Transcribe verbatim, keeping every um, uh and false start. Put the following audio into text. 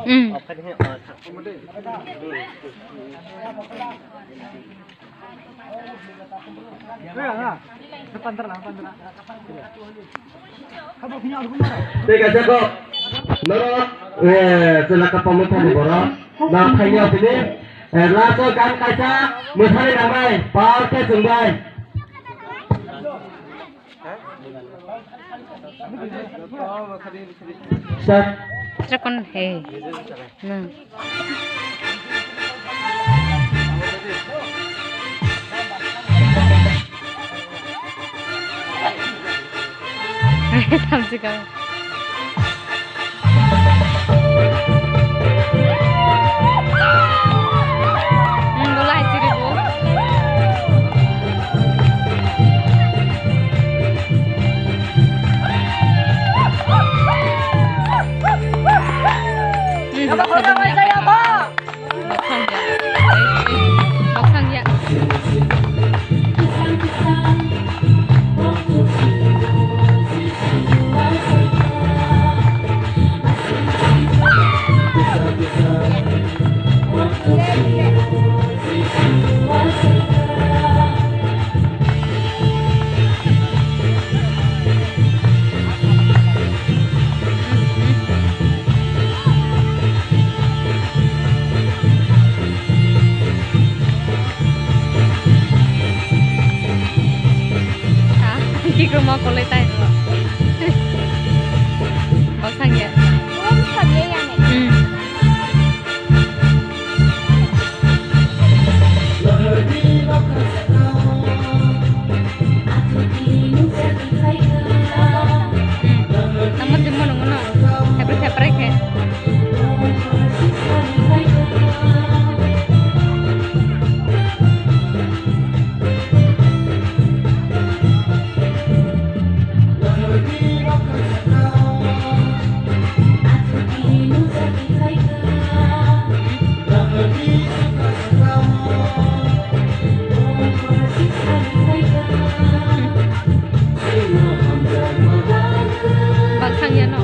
Hmm. Tei kaisa kok, noro, eh, chela kapamung thani boro, na phaini tini, eh, last o gan kaisa, mwthali nangnai, par khe chwng bai. Start. Trekon he. Hmm. Thamchi kau. Hmm, bo lai chiri bo. Hmm, bo kho bo mai jaya bo. Baksang ya. Baksang ya. Ah, kikroma kolai tai. Baksang ya. Hmm. Tamo timo nung no. Thepre thepre khe. Baksang ya no.